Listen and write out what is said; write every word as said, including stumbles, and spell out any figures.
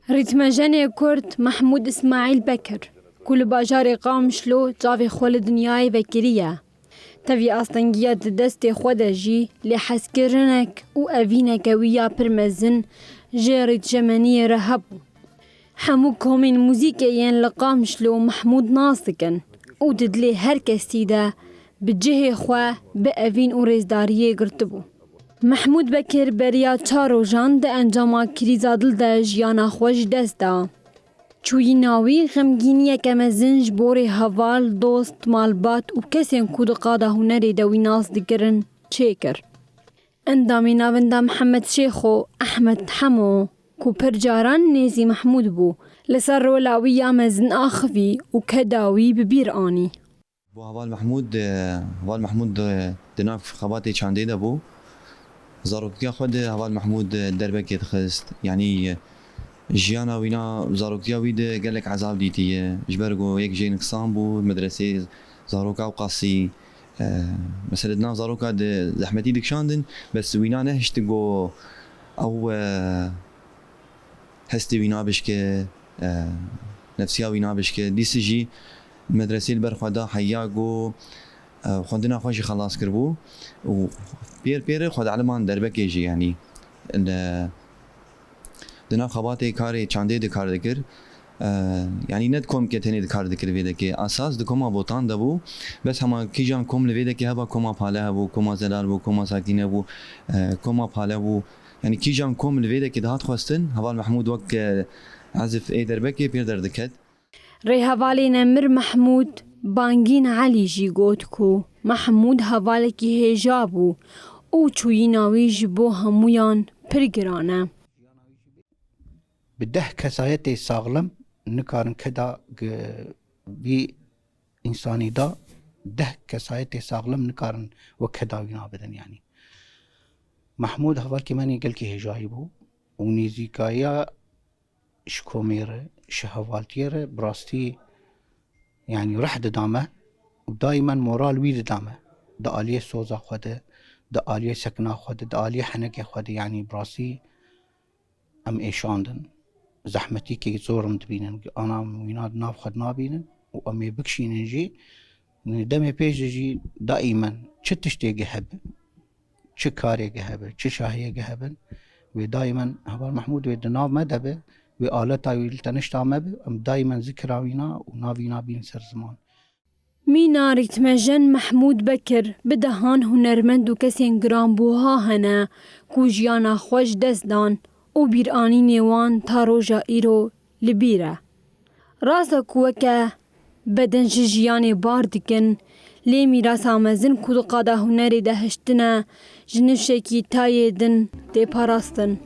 Rîtmejenê Kurd Mehmûd Îsmaîl Bekir, ku li bajarê Qamişlo çavê xwe li dinyayê vekiriye, tevî astengiya di destê xwe de jî lêhezkirinek û evîneke wî ya pir mezin ji rîtjemeniyê re hebû. Hemû komên muzîkê yên li Qamişlo Mehmûd nas dikin û di dilê her kesî de bi cihê xwe bi evîn û rêzdariyê girtibû. Mehmûd Bekir beriya çar rojan di encama krîza dil de jiyana xwe ji dest da. Çûyîna wî xemgîniyeke mezin ji borê heval, dost, malbat û kesên ku di qada hunerê de wî nas dikirin çêkir. Endamê Navenda Mihemed Şêxo, Ehmed Hemo, ku pir caran nêzî Mehmûd bû, li ser rola wî ya mezin axivî û keda wî bi bîr anî. Bo Heval Mehmûd, e, Heval Mehmûd, e, di nav xebatê çandê de bû. Zaroktiya xwe de Heval Mehmûd, e, derbekê dixist. Yanî, e, jiyana wîna, zaroktiya wî de gelek ezab dîtiye. Ji ber ku yek jê nixsan bû, medresê zaroka û qasî, e, mesela di nav zaroka de zehmetî dikişandin, bes wîna nehişti ku ew, e, hestê wîna bişke, e, nefsiya wîna bişke. Dîsî jî medresê li ber xwe da heya ku, e, xwendina xwe jî xelas kiribû û pêr pêre xwe dieliman derbekê jî, yanî li, di nav xebatê karê çandê de kar dikir. E, yanî ne di komke tenê de kar dikir vê dekê. Esas di koma Botan de bû. Bes hema kîjan kom li vê dekê heba, koma Pale hebû, koma Zelal bû, koma Sakîne bû, e, koma Pale bû. Yanî kîjan kom li vê dekê dihat xwestin, Heval Mehmûd wek, e, ezif ê derbekê pêr derdiket. Rêhevalê Nemir Mehmûd Bangîn Elî jî got ku Mehmûd hevalekî hêja bû û çûyîna wî ji bo hemûyan pir giran e. Bi deh kesayetê saxlem nikarin keda gi-, vî însanî da, deh kesayetê saxlem nikarin wek keda wîna bidin, yanî. Mehmûd hevalkî me nî gelkî hêjayî bû û nêzîkayiya ji komê re, ji hevaltiyê re bi rastî, yanî rih dida me û daîmen moral wî dida me. Di aliyê soza xwe de, di aliyê sekina xwe de, di aliyê henekê xwe de, yanî bi rastî em êşandin. Zehmetîkê zor em dibînin. Ana em wîna di nav xwe de nabînin û em ê bikişînin jî. Demê pêş de jî daîmen çi tiştê ge hebe, çi karê ge hebe, çi şahiyê ge hebin, wê daîmen Heval Mehmûd wê di nav me de be, wê aleta wî li tenişta me be, em daîmen zikira wîna û navîna bîn ser ziman. Mîna rîtmejen Mehmûd Bekir bi dehan hunermend û kesên giranbuha hene ku jiyana xwe ji dest dan û bîranînê wan ta roja îro li bîr e. Rast e ku weke beden ji jiyanê bar dikin, lê mîrasa mezin ku di qada hunerê de hiştine, ji nifşekî tayê din tê parastin.